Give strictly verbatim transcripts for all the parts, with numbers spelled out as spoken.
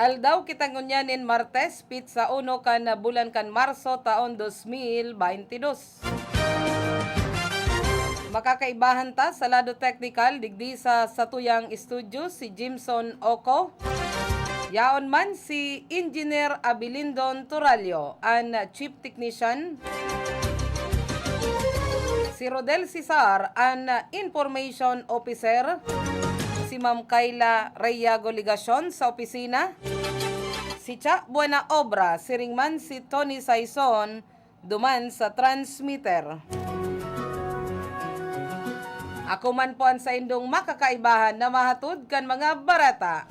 Aldaw kita ngunyan nin Martes, pitsa uno kan bulan kan Marso, taon dos mil baynte dos. Makakaibahan ta sa lado teknikal digdi sa satuyang estudyo si Jimson Oco. Yaon man si Engineer Abilindon Turalio, an Chief Technician. Si Rodel Cesar, an Information Officer. Si Ma'am Kayla Reyago Legacion sa opisina. Si Cha Buena Obra, siring man si Tony Saison, duman sa transmitter. Ako man po an saindong makakaibahan na mahatod kan mga bareta.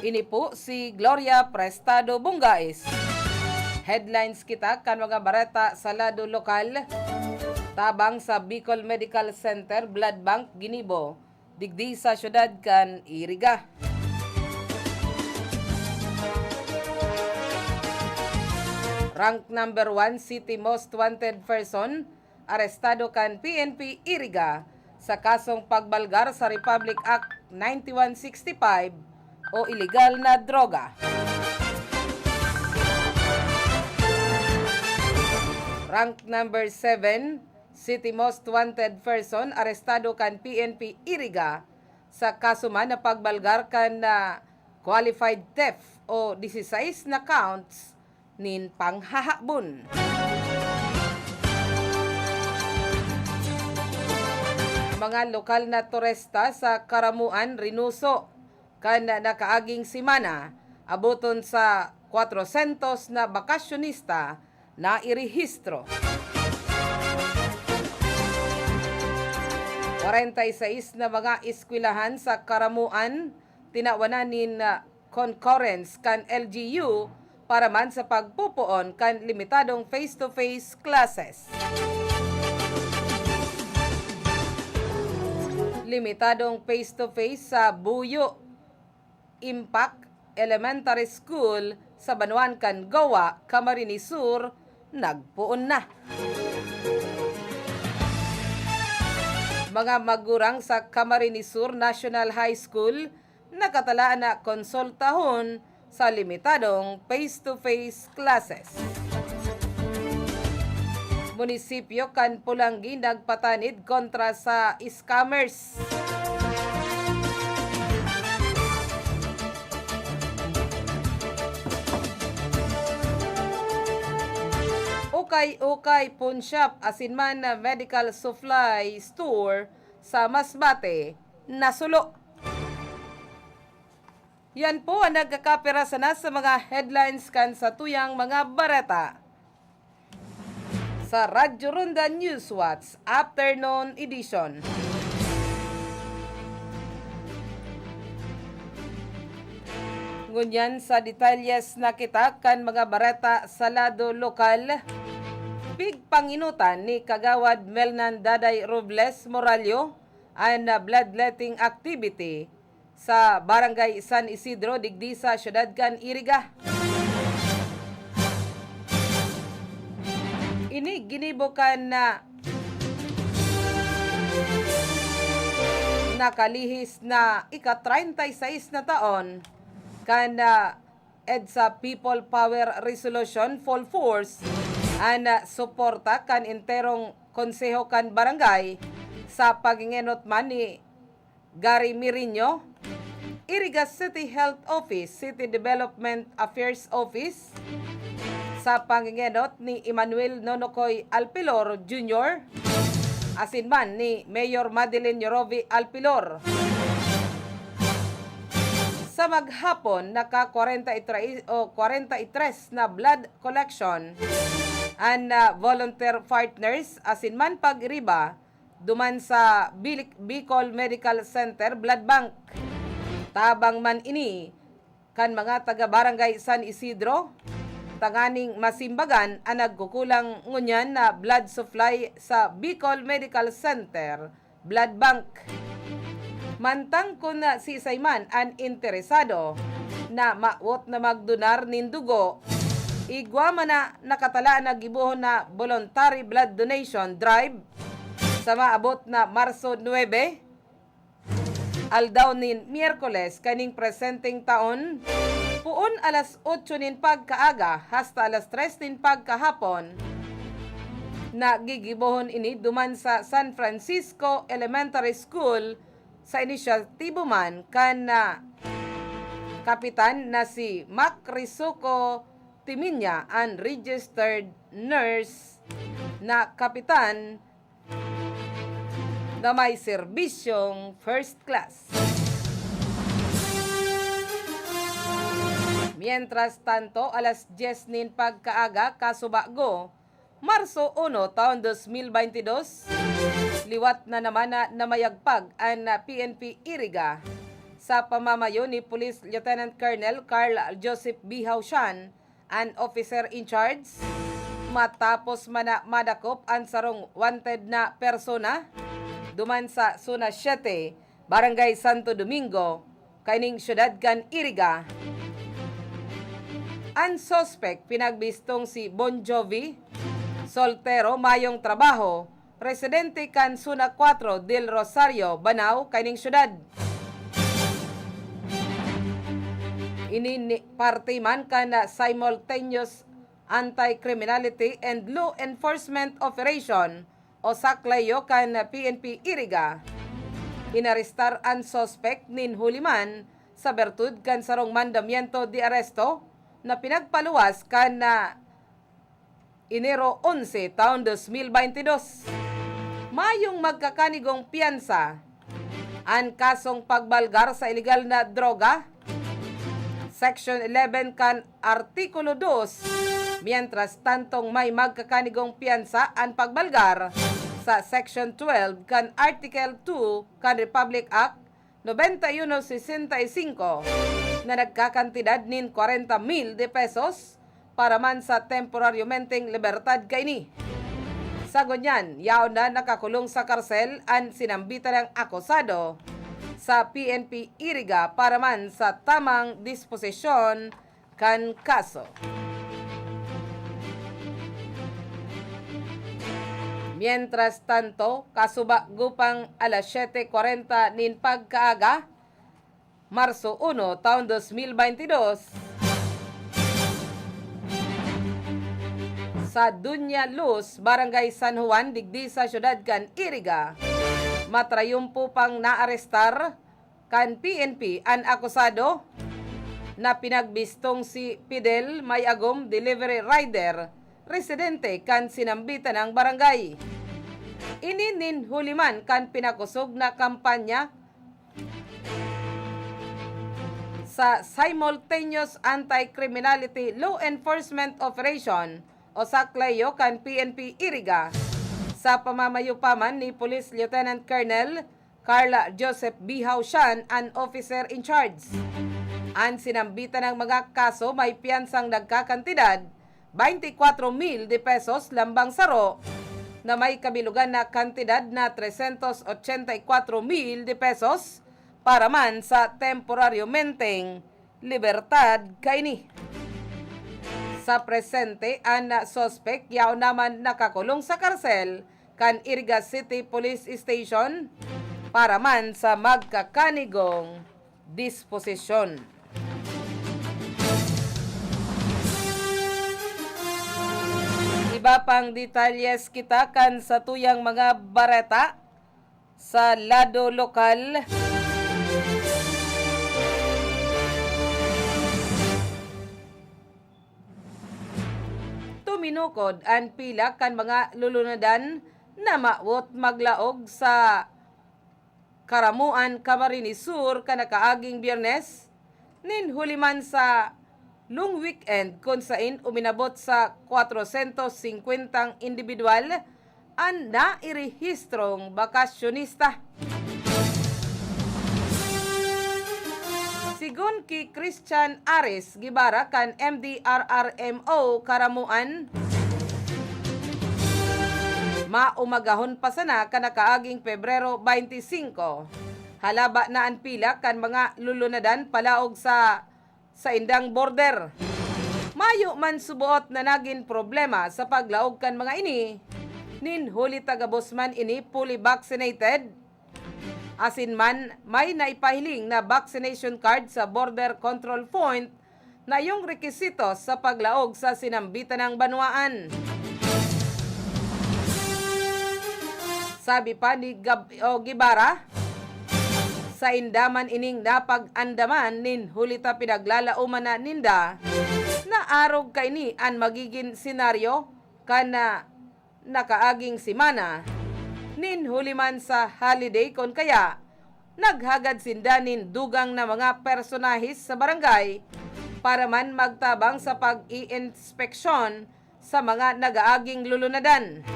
Ini po si Gloria Prestado Bungais. Headlines kita kan mga bareta sa lado lokal. Tabang sa Bicol Medical Center Blood Bank ginibo digdi sa syudad kan Iriga. Rank number one, City Most Wanted Person, arestado kan P N P Iriga sa kasong pagbalgar sa Republic Act ninety-one sixty-five o iligal na droga. Rank number seven, City Most Wanted Person, arestado kan P N P Iriga sa kaso man na pagbalgar kan, ah, qualified theft o disisais na counts nin panghahabon. Mga lokal na turista sa Caramoan, Reynoso, kan nakaaging semana, aboton sa kwatrosyentos na bakasyonista na irehistro. Kwarenta y seis na mga eskwelahan sa Caramoan tinawanan nin, ah, concurrence kan L G U para man sa pagpopoon kan limitadong face-to-face classes. Limitadong face-to-face sa Buyo Impact Elementary School sa banwaan kan Goa, Camarines Sur, nagpoon na. Mga magurang sa Camarines Sur National High School nakatalaan na konsultahon sa limitadong face-to-face classes. Munisipyo kan Polangui nagpatanid kontra sa scammers. Ukay-ukay pawn shop asin man medical supply store sa Masbate nasulo. Yan po an nagkakapira sana sa mga headlines kan satuyang mga bareta. Sa Radyo Ronda Newswatch Afternoon Edition. Ngunyan sa detalyes na kita kan mga bareta sa lado lokal. Pigpanginutan ni Kagawad Melnan Daday Robles Morallo an, ah, bloodletting activity sa Barangay San Isidro, digdi sa siyudad kan Iriga. Ini ginibo kan, ah, nakalihis na ika-treinta y seis na taon kan, ah, EDSA People Power Resolution full force an, ah, suporta kan enterong konseho kan barangay sa pangengenot man ni Gary Mirinho, Iriga City Health Office, City Development Affairs Office, sa pangengenot ni Emmanuel Nonokoy Alpilor Junior, asin man ni Mayor Madeline Yorovi Alpilor. Sa maghapon, naka kwarenta y tres o kwarenta y tres na blood collection an, ah, volunteer partners asin man pag-iriba duman sa Bilik-, Bicol Medical Center Blood Bank. Tabang man ini kan mga taga Barangay San Isidro, tanganing masimbagan an nagkukulang ngunyan na blood supply sa Bicol Medical Center Blood Bank. Mantang kun siisay man an interesado na mawot na magdonar nin dugo, igwa man na nakatalaan na gibohon na voluntary blood donation drive sa maabot na Marso nuebe, aldaw nin Miyerkules kaning presenteng taon, poon alas otso nin pagkaaga hasta alas tres nin pagkahapon, nagigibohon ini duman sa San Francisco Elementary School sa inisyatibo man kan, ah, kapitan na si Mac Risuco Timinya, an registered nurse na kapitan na may serbisyong first class. Mientras tanto, alas dyes nin pagkaaga, kasubago, Marso uno, taon dos mil baynte dos, liwat na naman na namayagpag an P N P Iriga sa pamamayo ni Police Lieutenant Colonel Carl Joseph Bihaw Sian, an officer in charge, matapos man na madakop an sarong wanted na persona duman sa Zona siete, Barangay Santo Domingo, kaining syudad kan Iriga. An suspek pinagbistong si Bon Jovi, soltero, mayong trabaho, residente kan Zona Cuatro del Rosario, Banao, kaining syudad. Ini ni, parte man kan simultaneous anti-criminality and law enforcement operation o saklayo kan P N P Iriga. Inarestar an suspek nin huli man sa bertud kan sarong mandamiento de aresto na pinagpaluwas kan, ah, Enero onse, taon dos mil baynte dos. Mayong magkakanigong piyansa an kasong pagbalgar sa ilegal na droga, Section eleven kan Artikulo dos, mientras tantong may magkakanigong piyansa an pagbalgar sa Section twelve kan Article two kan Republic Act nobenta y uno sesenta y cinco na nagkakantidad nin kwarenta mil de pesos para man sa temporaryomenteng libertad kaini. Sa ngunyan, yaon na nakakulong sa karsel an sinambitan nang akusado sa P N P Iriga para man sa tamang disposisyon kan kaso. Mientras tanto, kasubago pang alas siyete kwarenta nin pagkaaga, Marso uno, taon dos mil baynte dos, sa Dunya Luz, Barangay San Juan, digdi sa siyudad kan Iriga, matrayumpo pang naarestar kan P N P an akusado na pinagbistong si Fidel Mayagom, delivery rider, residente kan sinambitan nang barangay. Ini nin huli man kan pinakosog na kampanya sa Simultaneous Anti-Criminality Law Enforcement Operation o saklayo kan P N P Iriga, sa pamamayo pa man ni Police Lieutenant Colonel Carla Joseph Bihaw Sian an officer in charge. An sinambitan nang mga kaso may piyansang nagkakantidad baynte kwatro mil de pesos lambang saro na may kabilogan na kantidad na tresyentos otsenta y kwatro mil de pesos para man sa temporaryomenteng libertad kaini. Sa presente, an suspek yaon naman nakakulong sa karsel kan Iriga City Police Station para man sa magkakanigong disposisyon. Iba pang detalyes kita kan satuyang mga bareta. Sa lado lokal, tuminukod an pila kan mga lulunadan na mawot maglaog sa Caramoan, Camarines Sur, kan nakaaging Biyernes, nin huli man sa long weekend, kun sain uminabot sa kwatrosyentos singkwentang indibidwal an nairehistrong bakasyonista. Sigon ki Christian Ares Guevara kan M D R R M O Caramoan, maumagahon pa sana kan nakaaging Pebrero baynte singko. Halaba na an pila kan mga lulunadan palaog sa saindang border. Mayo man suboot na nagin problema sa paglaog kan mga ini, nin huli ta gabos man ini fully vaccinated, asin man may naipahiling na vaccination card sa border control point na iyong rekisito sa paglaog sa sinambitan ng banwaan. Sabi pa ni Gab-, o Guevara, sainda man ining napag-andaman nin huli ta pinaglalaoman na ninda na arog kaini an magigin senaryo kan, ah, nakaaging semana, nin huli man sa holiday kun kaya naghagad sinda nin dugang na mga personahes sa barangay para man magtabang sa pag-iinspeksyon sa mga nagaaging lulunadan.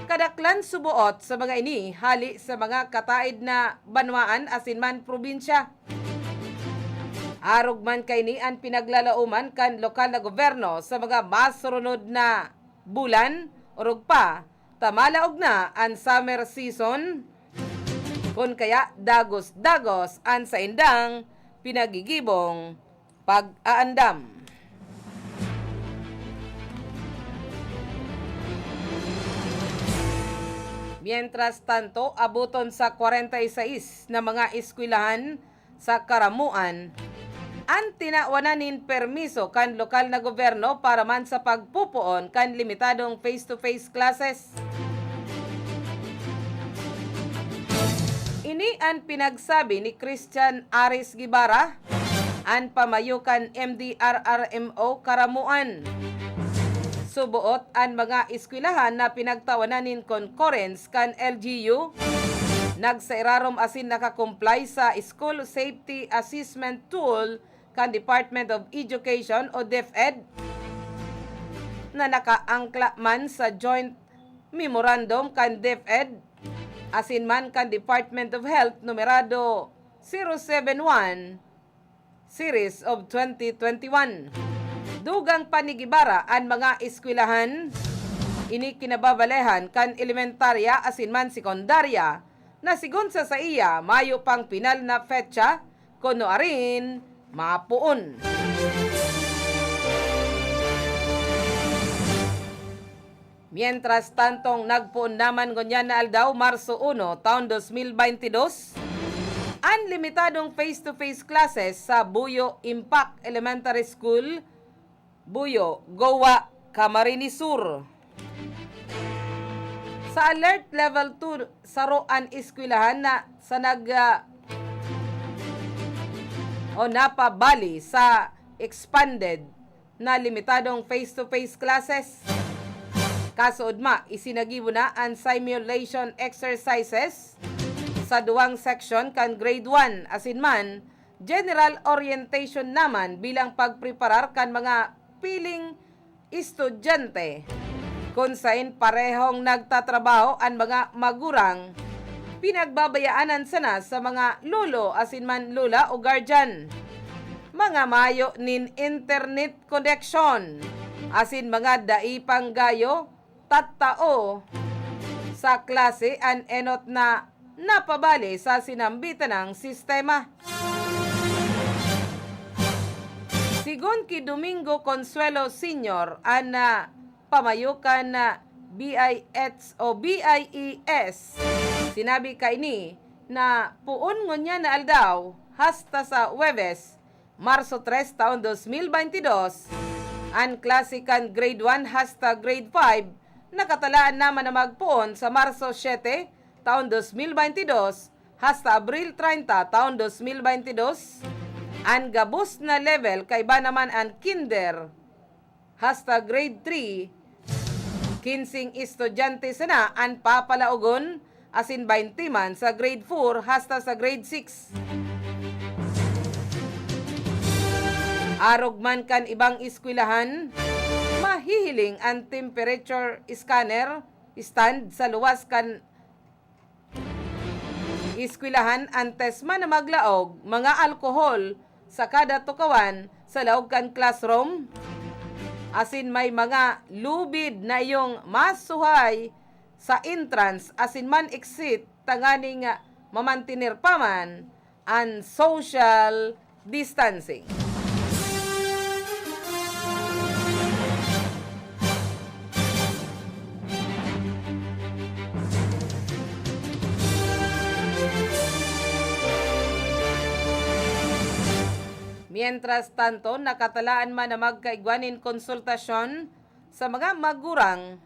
Kadaklan suboot sa mga ini hali sa mga kataed na banwaan asin man probinsya. Arog man kaini an pinaglalaoman kan lokal na gobyerno sa mga masurunod na bulan, orog pa ta malaog na an summer season, kun kaya dagos-dagos an saindang pinagigibong pag-aandam. Mientras tanto, aboton sa kwarenta y seis na mga eskwelahan sa Caramoan an tinawanan nin permiso kan lokal na gobyerno para man sa pagpupoon kan limitadong face-to-face classes. Ini an pinagsabi ni Christian Aris Guevara, an pamayo kan M D R R M O Caramoan. Suboot an mga eskwelahan na pinagtawanan nin concurrence kan L G U, nagsairarom asin nakakomply sa School Safety Assessment Tool kan Department of Education o DepEd, na nakaangkla man sa Joint Memorandum kan DepEd asin man kan Department of Health numerado zero seven one series of twenty twenty-one. Dugang pa ni Guevara an mga eskwelahan, ini kinababalehan kan elementarya asin man sekundarya, na sigon sa saiya, mayo pang pinal na petsa kun nuarin mapoon. Mientras tantong nagpoon naman ngunyan na aldaw, Marso uno, taon dos mil baynte dos, an limitadong face-to-face classes sa Buyo Impact Elementary School, Buyo, Goa, Camarines Sur. Sa Alert Level two, saro an eskwelahan na sa nag, ah, o napabali sa expanded na limitadong face-to-face classes. Kasoodma, isinagibo na an simulation exercises sa duwang section kan grade one, asin man, general orientation naman bilang pagpreparar kan mga piling estudyante, kun saen parehong nagtatrabaho an mga magurang, pinagbabayaanan sana sa mga lolo asin man lola o guardian. Mga mayo nin internet connection, asin mga dai pang gayo tattao sa klase an enot na napabali sa sinambitan nang sistema. Sigon ki Domingo Consuelo Senior, an, ah, pamayo kan, ah, B I H o B I E S, sinabi kaini na poon ngunyan na aldaw hasta sa Huwebes, Marso tres, taon dos mil baynte dos, an klase kan grade one hasta grade five nakatalaan naman na magpoon sa Marso siete, taon dos mil baynte dos, hasta Abril treinta, taon dos mil baynte dos. An gabos na level kaiba naman an kinder hasta grade three, kinseng estudyante sana an papalaogon, asin baynte man sa grade four hasta sa grade six. Arog man kan ibang eskwelahan, mahihiling an temperature scanner stand sa luwas kan eskwelahan antes man na maglaog mga alkohol sa kada tukawan sa laog kan classroom, asin may mga lubid na iyong masuhay sa entrance asin man exit tanganing mamantener pa man an social distancing. Mientras tanto, nakatalaan man na magkaigwa nin konsultasyon sa mga magurang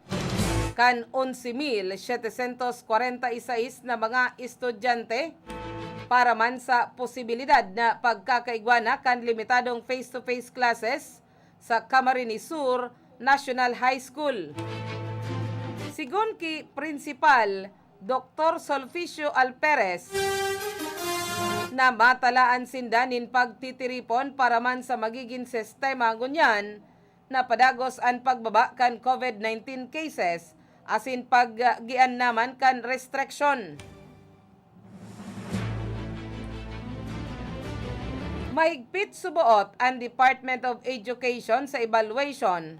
kan onse mil setecientos kwarenta y seis na mga estudyante para man sa posibilidad na pagkakaigwa na kan limitadong face-to-face classes sa Camarines Sur National High School. Sigon ki Principal Doktor Solficio Alperes, na matalaan sinda nin pagtitiripon para man sa magigin sistema ngunyan na padagos an pagbaba kan COVID nineteen cases asin paggian naman kan restriksyon. Mahigpit suboot an Department of Education sa evaluation,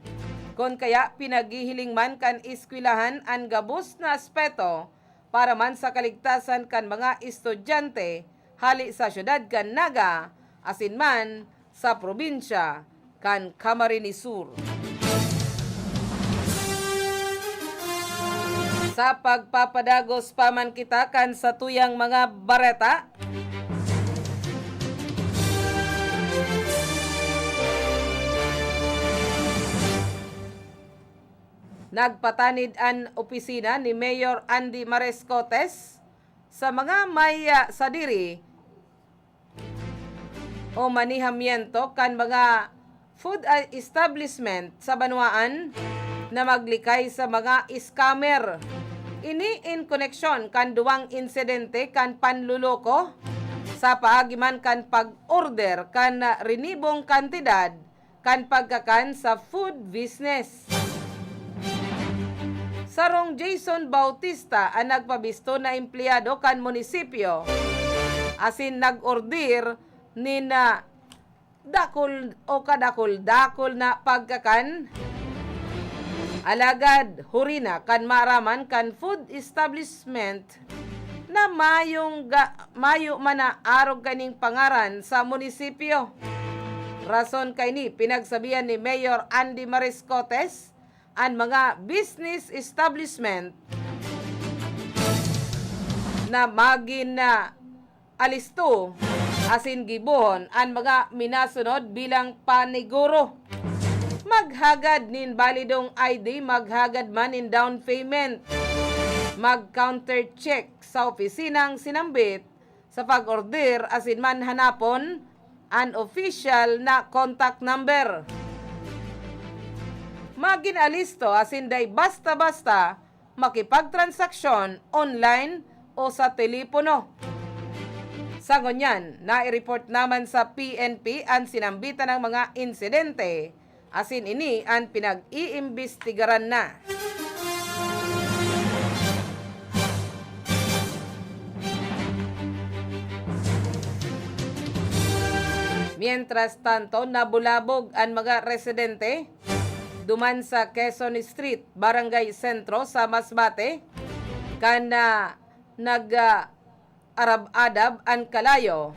kun kaya pinaghihiling man kan eskwelahan an gabos na aspeto para man sa kaligtasan kan mga estudyante hali sa syudad kan Naga asin man sa probinsya kan Camarines Sur. Sa pagpapadagos pa man kita kan satuyang mga bareta, nagpatanid an opisina ni Mayor Andy Mariscotes sa mga may, ah, sadiri o manihamiento kan mga food, ah, establishment sa banwaan na maglikay sa mga scammer. Ini in koneksyon kan duwang insidente kan panloloko sa paagi man kan pag-order kan, ah, rinibong kantidad kan pagkakan sa food business. Sarong Jason Bautista an nagpabisto na empleyado kan munisipyo asin nag-order nin, ah, dakul o kadakul-dakul na pagkakan. Alagad huri na kan maaraman kan food establishment na mayong ga-, mayo man na arog kaning pangaran sa munisipyo. Rason kaini, pinagsabihan ni Mayor Andy Mariscotes an mga business establishment na magin na alisto asin gibohon an mga minasunod bilang paniguro. Maghagad nin balidong I D, maghagad man nin down payment. Mag-counter check sa opisinang sinambit sa pag-order asin man hanapon an opisyal na contact number. Magin alisto asin dai basta-basta makipagtransaksyon online o sa telepono. Sa ngunyan, nai-report naman sa P N P an sinambitan ng mga insidente, asin ini an pinag-iimbestigaran na. Mientras tanto, nabulabog an mga residente duman sa Quezon Street, Barangay Sentro sa Masbate, kan, ah, nag, ah, arab-adab an kalayo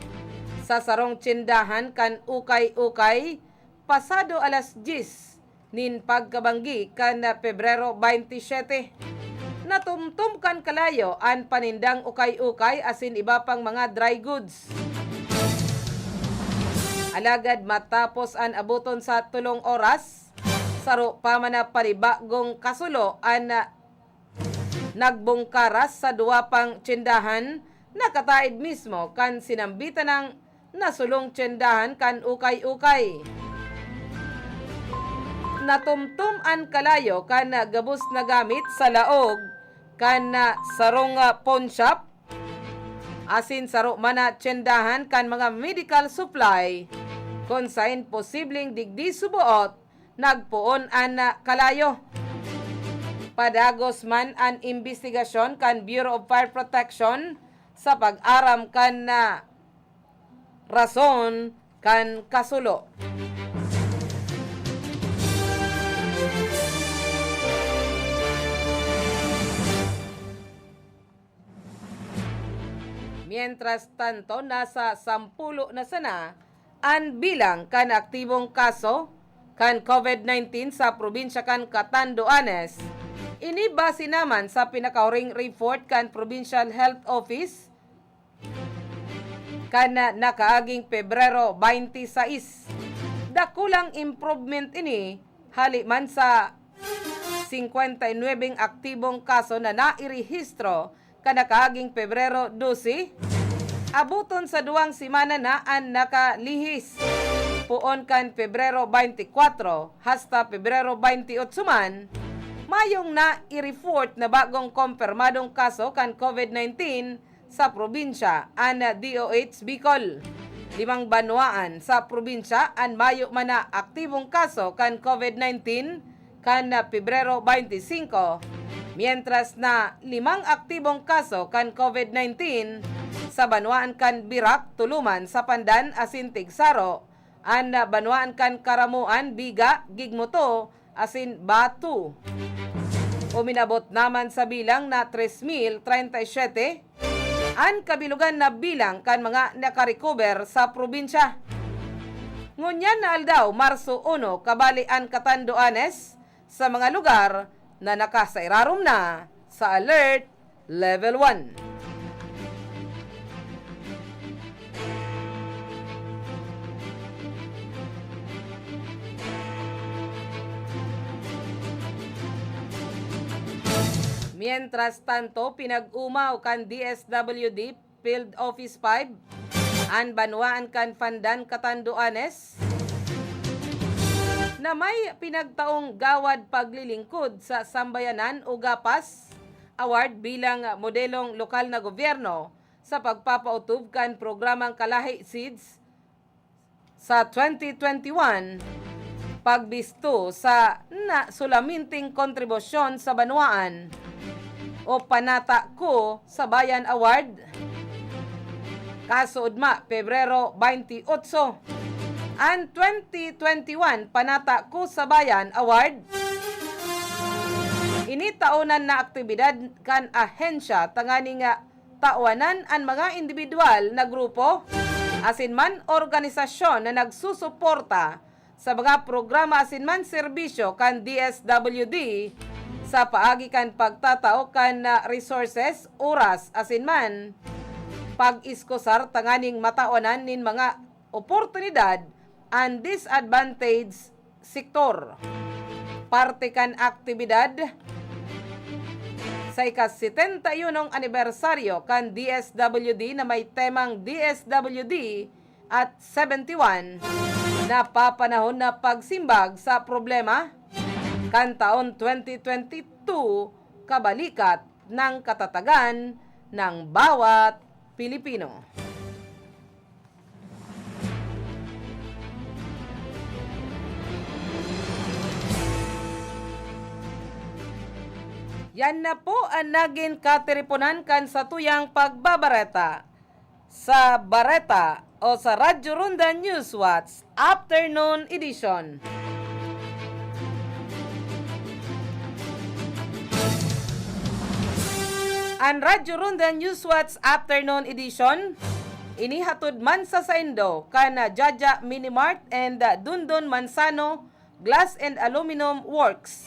sa sarong tyendahan kan ukay-ukay pasado alas dyes nin pagkabanggi kan Pebrero baynte siyete. Natumtom kan kalayo an panindang ukay-ukay asin iba pang mga dry goods. Alagad matapos an aboton sa tolong oras, saro pa man na panibagong kasulo an nagbungkaras sa duwa pang tyendahan na kataed mismo kan sinambitan ng nasulong tyendahan kan ukay-ukay. Natumtom an kalayo kan gabos na gamit sa laog kan sarong pawn shop asin saro man na tyendahan kan mga medical supply, kun saen posibleng digdi suboot nagpoon an, ah, kalayo. Padagos man an imbestigasyon kan Bureau of Fire Protection sa pag-aram kan, ah, rason kan kasulo. Mientras tanto, nasa sampulo na sana an bilang kan aktibong kaso kan COVID nineteen sa probinsya kan Catanduanes. Ini base naman sa pinakahuring report kan Provincial Health Office kan nakaaging Pebrero twenty-six. Dakulang improvement ini hali man sa singkwenta y nuwebeng aktibong kaso na nairehistro kan nakaaging Pebrero dose. Abuton sa duwang semana na an nakalihis. Poon kan Pebrero twenty-four hasta Pebrero twenty-eight man, mayong nai-report na bagong kompirmadong kaso kan COVID nineteen sa probinsya an D O H Bicol. Limang banwaan sa probinsya an mayo man na aktibong kaso kan COVID nineteen kan Pebrero twenty-five, mientras na limang aktibong kaso kan COVID nineteen sa banwaan kan Virac, tulo man sa Pandan asin tigsaro an banwaan kan Caramoan, Viga, Guigmoto asin Bato. Uminabot naman sa bilang na tres mil treinta y siete an kabilogan na bilang kan mga nakarecover sa probinsya. Ngunyan na aldaw, Marso uno, kabali an katandoanes sa mga lugar na nakasairarom na sa Alert Level one. Mientras tanto, pinag-umaw kan D S W D Field Office five an banwaan kan Pandan, Catanduanes, na may pinagtaong gawad paglilingkod sa sambayanan o GAPAS Award bilang modelong lokal na gobyerno sa pagpapautob kan programang Kalahi Seeds sa twenty twenty-one, pagbisto sa na sulaminting kontribusyon sa banwaan o Panata Ko sa Bayan Award, kasuodma, Pebrero twenty-eight. An twenty twenty-one Panata Ko sa Bayan Award, ini taonan na aktibidad kan ahensya tanganing tawanan an mga indibidwal na grupo asin man organisasyon na nagsusuporta sa mga programa asin man serbisyo kan D S W D sa paagi kan pagtatao kan, ah, resources, oras asin man pag-iskusar tanganing matawanan nin mga oportunidad an disadvantaged sektor. Parte kan aktibidad sa ika-setenta y unong anibersaryo kan D S W D na may temang D S W D at seventy-one, napapanahon na pagsimbag sa problema kan taon twenty twenty-two, kabalikat ng katatagan ng bawat Pilipino. Yan na po an nagin katiriponan kan satuyang pagbabareta sa Bareta o sa Radyo Ronda Newswatch Afternoon Edition. An Radyo Ronda Newswatch Afternoon Edition, inihatod man sa saindo kan Jaja Minimart and Dondon Manzano Glass and Aluminum Works.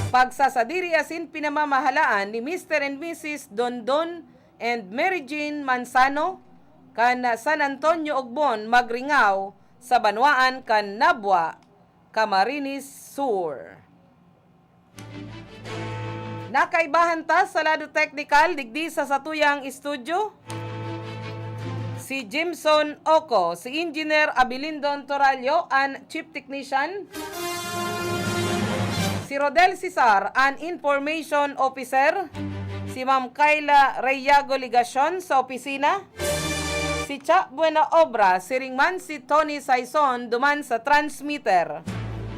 Pagsasadiri asin pinamamahalaan ni Mister and Missus Dondon and Mary Jane Manzano, kan San Antonio, Ogbon, Magringaw, sa banwaan kan Nabua, Camarines Sur. Nakaibahan ta sa lado teknikal digdi sa satuyang estudyo, si Jimson Oco, si Engineer Abilindon Torallo, an Chief Technician, si Rodel Cesar, an Information Officer, si Ma'am Kayla Reyago Legacion sa opisina, si Cha Buena Obra, siring man si Tony Saison duman sa transmitter.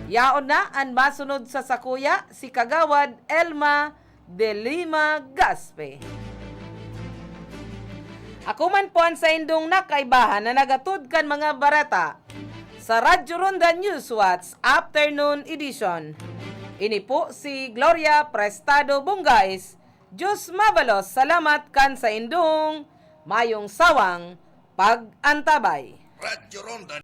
Yaon na an masunod sa sakuya, si Kagawad Elma de Lima Gaspe. Ako man po an saindong nakaibahan na nagatod kan mga bareta sa Radyo Ronda Newswatch Afternoon Edition. Ini po si Gloria Prestado Bungais. Diyos mabalos salamat kan saindong mayong sawang pag-antabay. Radyo Ronda